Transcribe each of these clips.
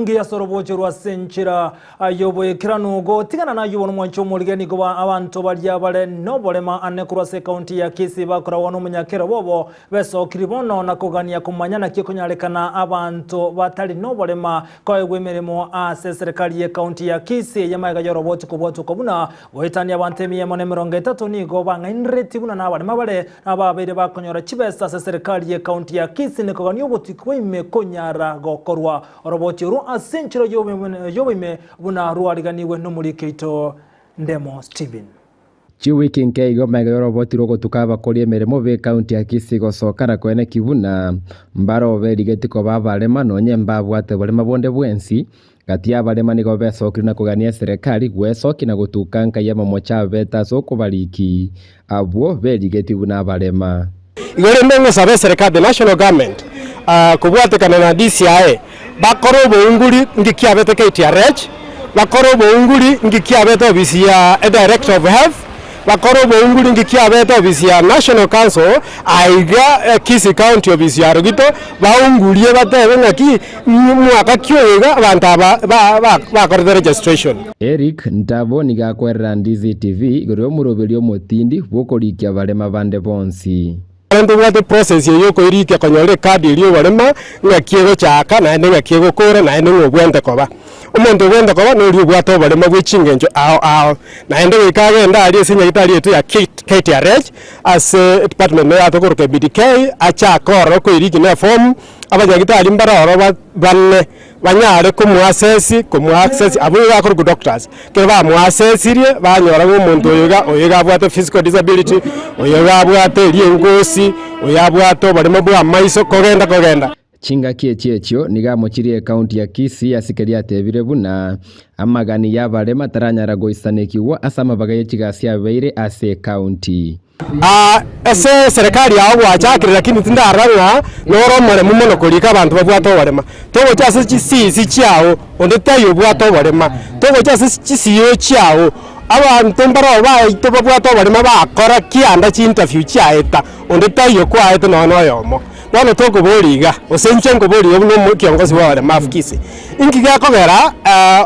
Ngiya ase orobooche rwa ase enchera y'oboikeranu. Gotigana nayio bono mwanche omorige nigo ba abanto baria bare noborema ane korwa ase ekaunti ya Kisii bakoragwa nomonyakero bobo besokiri bono na kogania komanya naki ekonyarekana abanto batari noborema koegwa emeremo ase eserekari y'ekaunti ya Kisii eye magega y'oroboti kobwatokwa buna goetania abanto emia emo na emerongo etato nigo bang'aineretie buna nabarema bare Ababeire bakonyora chibesa ase serikali y'ecounty ya Kisii nikogania obotuki bwa ime konyara gokorwa oroboti orwo ase enchera y'oboime buna rwariganigwe nomoriki oito Ndemo Stephen. Chiwiki nke igo magega y'oroboti rw'ogotuka abakori emeremo b'ecounty ya Kisii gosoka na koeneki buna mbarobe rigeti koba abarema nonye mbabwate borema bonde bwensi, Gati y'abarema nigo besokire na kogania eserekari gwesokia na gotuka nka y'amamocho abete ase okobariki abwo berigetie buna abarema. Igo rende ngosaba eserekari, the national government, kobwatekana na DCI bakore obounguri nki kiabete KTRH, bakore obounguri nki kiabete ofisi ya edirector of health, Bakore obounguri nki kiabete ofisi ya National Council aiga Kisii County ofisi ya Rogito baungurie batebe ng'aki mwaka ki oyo iga abanto aba bakorete registration. Eric Ntabo nigo akwerera Ndizi TV igoro y'omoroberio omotindi bw'okorikia abarema bande bonsi. Ekero ntobwate process eye yokoirikia konyora ecard eria oborema, ng'aki egochaka naende ng'aki egokora naende ng'a obwente koba. Omonto obwente koba noria obwate oborema bwe chingencho ao ao. Naende goika agende aria ase enyagitari yaito ya KTRH ase edepartment eye tokoroka BDK achake ororo koirikia na eform, abanyagitari mbare ororo bane. Banyare komoassess, komoaccess, abwo nigo bakorokwa doctors. Ekero bamoassesirie, banyora ng'a omonto oyo iga, oyo iga abwate physical disability, oyo iga abwate eriengosi, oyo abwate oboremo bwa amaiso, kogenda kogenda. Chingaki echio echio nigo amochirie ekaunti ya Kisii ase keria atebire buna amagani y'abarema taranyara goisanekigwa ase amabaga ye chigasi abeire ase ekaunti. Ase eserekari yao gwachakire lakini tindarora ng'a nore omoremu mono korika abanto babwate oborema. Togocha ase chisisi chiao onde taiyo obwate oborema, togocha ase chisiiro chiao abanto mbaroo baito babwate oborema bakora kianda chiinterview chiaeta onde taiyo kwaete nonya na oyomo. Bono tokoboria iga, gose inche nkoboria iga buna omokiongosi bw'abaremafu Kisii, inki gekogera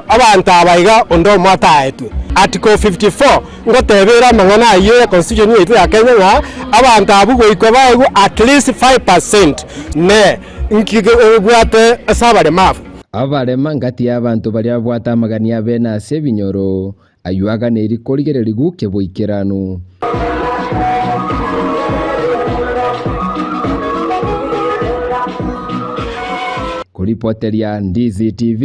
abanto aba iga onde omo ataetwe? Article 54. Ngoteba ere amang'ana ayio ya constitution yaito ya Kenya ng'a abanto abwo goika baegwe at least 5% ne nki obwate ase abaremafu. Abarema ngati y'abanto baria babwate amagani abene ase ebinyoro, ayio aganeiri korigererigwa keboikeranu. Koripoteria Ndizi TV.